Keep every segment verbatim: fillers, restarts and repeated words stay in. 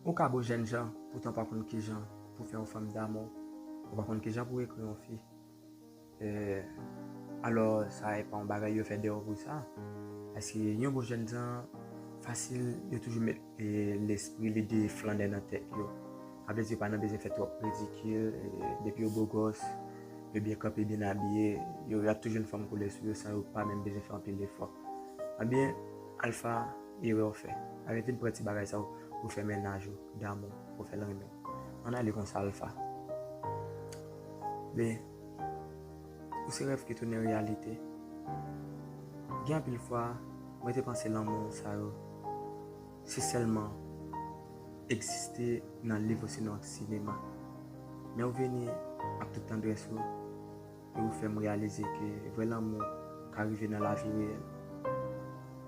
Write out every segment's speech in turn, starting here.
Ou ka bon jènjan, poutan w pa konn kijan pou fè yon fanm damou, ou pa konn kijan pou ekri yon fi. E, alò, sa e pa yon bagay yo fè deyò pou sa. Paske yon bon jènjan, fasil, yo toujou met, e, lespri, lide flannè nan tèt yo. Sa vle di yo pa nan bezwen fè twòp ridikil, e, depi yo bogòs, yo byen kanpe, byen abiye, yo, y ap toujou jwenn fanm koule sou yo san yo pa menm bezwen fè anpil efò. Ebyen, Alfa, erè w fè. Ebyen, vin pran ti bagay sa yo pou fè mennaj ou, damou, pou fè l renmen w. Ann ale konsa, Alfa. Men, ou se rèv ki tounen reyalite. Gen anpil fwa, mwen te panse lanmou sa yo, se sèlman egziste nan liv osinon sinema. Men ou vini ak tout tandrès ou, e ou fè m reyalize ke vrè lanmou ka rive nan lavi reyèl.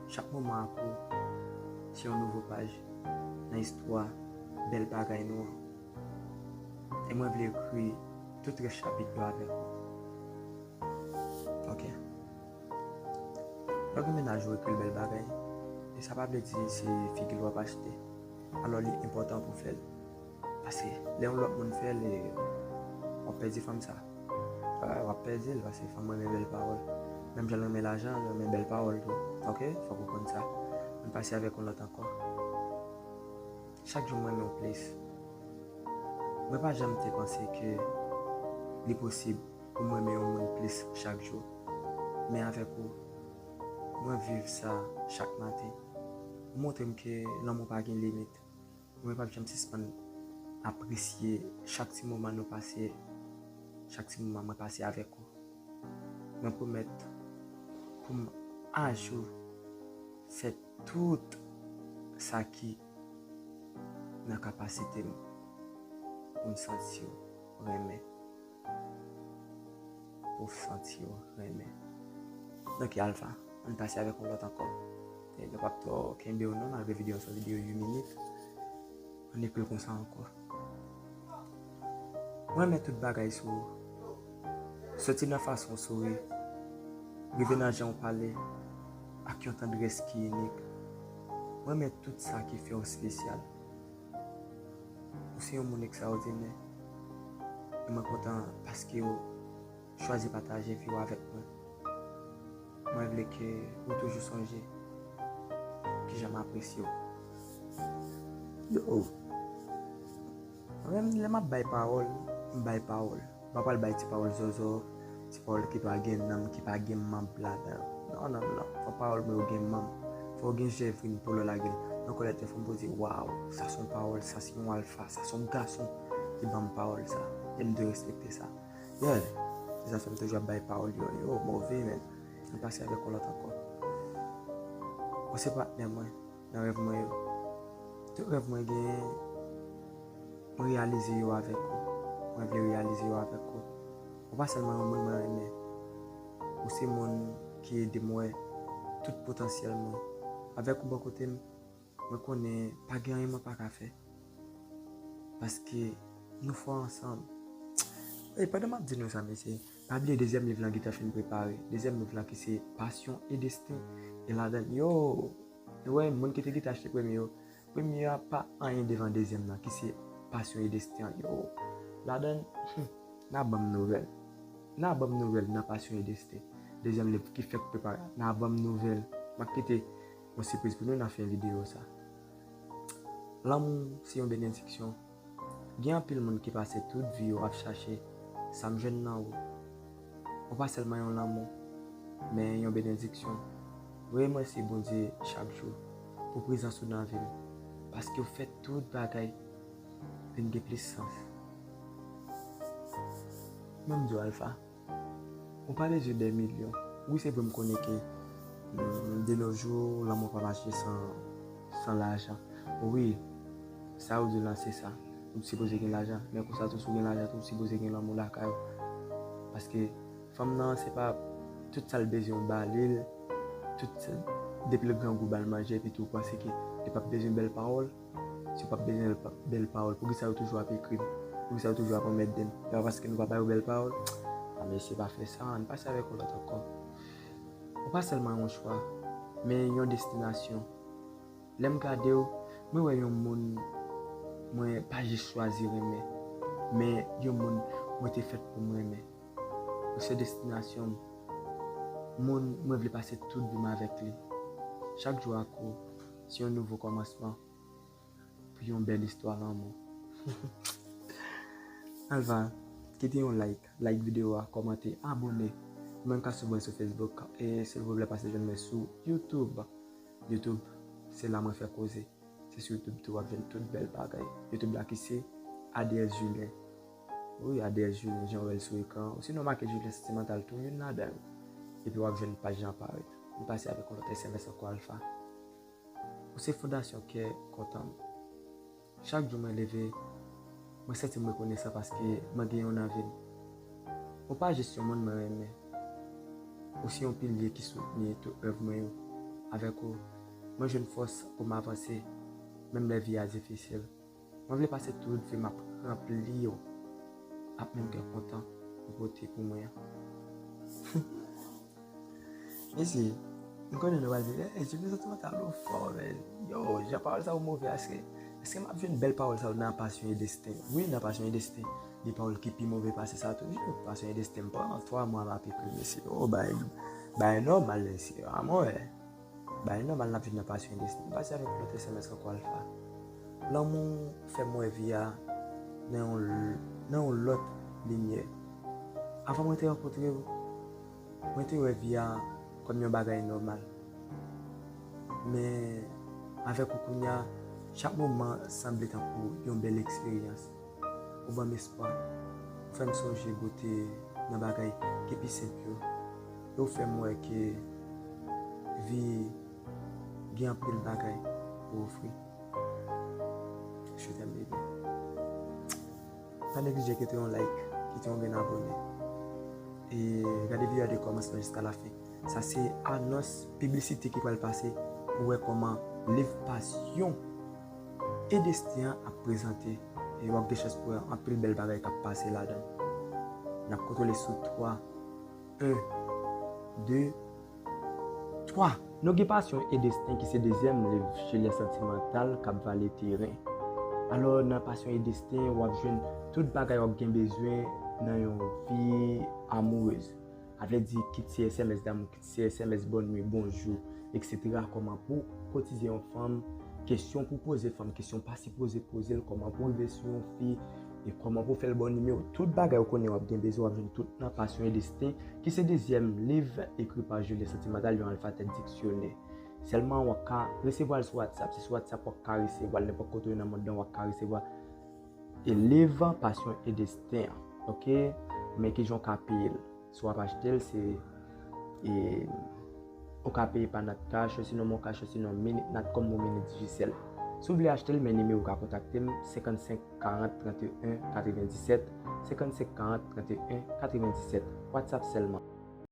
Chak moman ak ou se yon nouvo paj nan istwa bèl bagay nou an. E mwen vle ekri tout rès chapit yo avèk ou. Ok. Lè w gen mennaj ou ekri l bèl bagay, e sa pa vle di se figi l w ap achte. Alò li enpòtan pou w fè l. Paske lè yon lòt moun fè l, e w ap pèdi fanm sa. W ap pèdi l, paske fanm renmen bèl pawòl. Menm jan l renmen lajan, l renmen bèl pawòl tou. Ok? Fòk ou konn sa. Ann pase avèk yon lòt ankò. Chak jou m renmen w plis. Mwen pa janm te panse ke li posib pou m renmen yon moun plis chak jou. Men avèk ou, mwen viv sa chak maten. Ou montre m ke lanmou pa gen limit. Mwen p ap janm sispann apresye chak ti moman nou pase, chak ti moman mwen pase avèk ou. Mwen pwomèt pou m ajou fè tout sa ki nan kapasite m pou m santi w renmen. Pou w santi w renmen. Donk, Alfa, ann pase avèk yon lòt ankò. E nou p ap twò kenbe w non, malgre videyo an se yon videyo uit minit. Ann ekri l konsa ankò. Mwen renmen tout bagay sou ou. Soti nan fason w souri, rive nan jan w pale, ak yon tandrès ki inik. Mwen renmen tout sa ki fè w espesyal. Ou se yon moun ekstraòdinè. E mwen kontan paske w chwazi pataje vi w avèk mwen. Mwen vle ke ou toujou sonje kijan m apresye w. Yo, mwen menm, lè m ap bay pawòl, m bay pawòl. M pa pral bay ti pawòl zòzò, ti pawòl ki pa gen nanm, ki pa gen manm ladan l. Non, non, non. Fò pawòl mwen yo gen manm. Fò w gen jèvrin pou lè w lage l nan kò lòt fò m poze, waw, sa se yon pawòl, sa se yon alfa, sa se yon gason ki ban m pawòl sa. E m dwe respekte sa. Yeah, se sa fè m toujou ap bay pawòl yo. Yo, move, men. Ann pase avèk yon lòt ankò. Ou se patnè mwen nan rèv mwen yo. Tout rèv mwen genyen, mwen reyalize yo avèk ou. Mwen vle reyalize yo avèk ou. Ou pa sèlman yon moun mwen renmen. Ou se moun ki ede m wè tout potansyèl mwen. Avèk ou bò kote m, mwen konnen pa gen anyen mwen pa ka fè. Paske nou fò ansanm. E pandan m ap di nou sa, mesye, pa bliye dezyèm liv lan Guitar fin prepare. Dezyèm liv lan ki se Passion et Destin. E ladan l, yo, nou wè, moun ki te gentan achte premye yo, premye a pa anyen devan dezyèm lan, ki se Passion et Destin an. Yo, ladan l, hmm, n a ban m nouvèl. N a ban m nouvèl nan Passion et Destin. Dezyèm liv ki fèk prepare a. N a ban m nouvèl. M ap kite yon sipriz pou nou nan fen videyo sa. Lanmou se yon benediksyon. Gen anpil moun ki pase tout vi yo ap chache sa m jwenn nan ou. Ou pa sèlman yon lanmou, men yon benediksyon. Mwen remèsye Bondye chak jou pou prezans ou nan vi m, paske w fè tout bagay vin gen plis sans. Men m di w, Alfa, ou pa bezwen dè milyon. Wi, se vre, m konnen ke, mm, de nos jours, lanmou pa mache san, san lajan. Wi, sa ou di lan, se sa. Ou sipoze gen lajan. Men konsa tou, si w gen lajan tou, ou sipoze gen lanmou lakay ou. Paske fanm nan, se pa tout sa l bezwen ou ba li l, tout sa, depi l grangou ba l manje, epi tou ou panse ke li p ap bezwen bèl pawòl. Si w p ap bezwen bèl pa-, bèl pawòl, poukisa yo toujou ap ekri m? Poukisa yo toujou ap anmède m? Se pa paske nou pa ba yo bèl pawòl? A, mesye, pa fè sa, ann pase avèk yon lòt ankò. Ou pa sèlman yon chwa, men yon destinasyon. Lè m gade w, mwen wè yon moun pa jis chwazi renmen, men yon moun mwen te fèt pou m renmen. Ou se destinasyon m, moun mwen vle pase tout vi m avèk li. Chak jou ak ou se yon nouvo kòmansman pou yon bèl istwa lanmou. Alva, kite yon like, like videyo a, kòmante, abòne. Ou menm ka swiv mwen sou Facebook, e silvouplè pase jwenn mwen sou YouTube. YouTube, se la mwen fè koze. Se sou YouTube tou w ap jwenn tout bèl bagay. YouTube la ki se A D S Julien. Wi, A D S Julien, jan w wè l sou ekran an. Osinon make Julien Santimantal tou, youn ladan yo. Epi w ap jwenn paj lan parèt. M pase avèk yon lòt S M S ankò, Alfa. Ou se fondasyon kè kontan m. Chak jou mwen leve, mwen santi m rekonesan paske mwen genyen w nan vi m. Ou pa jis yon moun mwen renmen. Ou se yon pilye ki soutni tout rèv mwen yo. Avèk ou, mwen jwenn fòs pou m avanse, menm lè vi a difisil. Mwen vle pase tout vi m ap ranpli w ak menm kè kontan ou pote pou mwen an. Mesye, m konnen nou pral di, "Ey, Julien Santimantal ou fò, men." Yo, jan pawòl sa yo move, èske, èske m ap jwenn bèl pawòl sa yo nan Passion et Destin? Wi, nan Passion et Destin, gen pawòl ki pi move pase sa toujou. Passion et Destin, m pran twa mwa m ap ekri, mesye. Oh, bay, bay nòmal, mesye. Amò, eh. Bay nòmal n ap viv nan Passion et Destin. M pase avèk lòt S M S ankò, Alfa. Lanmou fè m wè vi a nan yon l-, nan yon lòt limyè. Avan mwen te rankontre w, mwen te wè vi a kòm yon bagay nòmal. Men, avèk ou kounye a, chak moman sanble tankou yon bèl eksperyans. Ou ban m espwa. Ou fè m sonje bote nan bagay ki pi senp yo. E ou fè m wè ke vi gen anpil bagay pou ofri. Je t'aime, baby. Pa neglije kite yon like, kite yon grenn abòne. E gade videyo a de kòmansman jiska lafen. Sa se anons piblisite ki pral pase pou wè kòman liv Passion et Destin an ap prezante. E w ap gen chans pou wè anpil bèl bagay k ap pase ladan l. N ap kontwole sou twa. En, de, twa. Nou gen Passion et Destin ki se dezyèm liv Julien Santimantal k ap vale teren. Alò, nan Passion et Destin, w ap jwenn tout bagay w ap gen bezwen nan yon vi amourèz. A vle di, kit se S M S damou, kit se S M S bòn nwi, bonjou, etsetera. Kòman pou koutize yon fanm, kesyon pou poze fanm, kesyon pa sipoze poze l, kòman pou rive sou yon fi, e kòman pou fè l ba w nimewo. Tout bagay ou konnen w ap gen bezwen, w ap jwenn tout nan Passion et Destin, ki se dezyèm liv ekri pa Julien Santimantal, yon alfabèt diksyonè. Sèlman w ap ka resevwa l sou WhatsApp. Se sou WhatsApp w ap ka resevwa l. Nenpòt kote w ye nan mond lan, w ap ka resevwa e liv Passion et Destin an. Oke? Men kijan w ka peye l? Si w ap achte l, se, e, ou ka peye pa Nat Cash, osinon MonCash, osinon Minute Natcom ou Minute Digicel. Si w vle achte l, men nimewo w ka kontakte m, senkannsenk karant trannteyen katrevenndisèt, senkannsenk karant trannteyen katrevenndisèt. WhatsApp sèlman.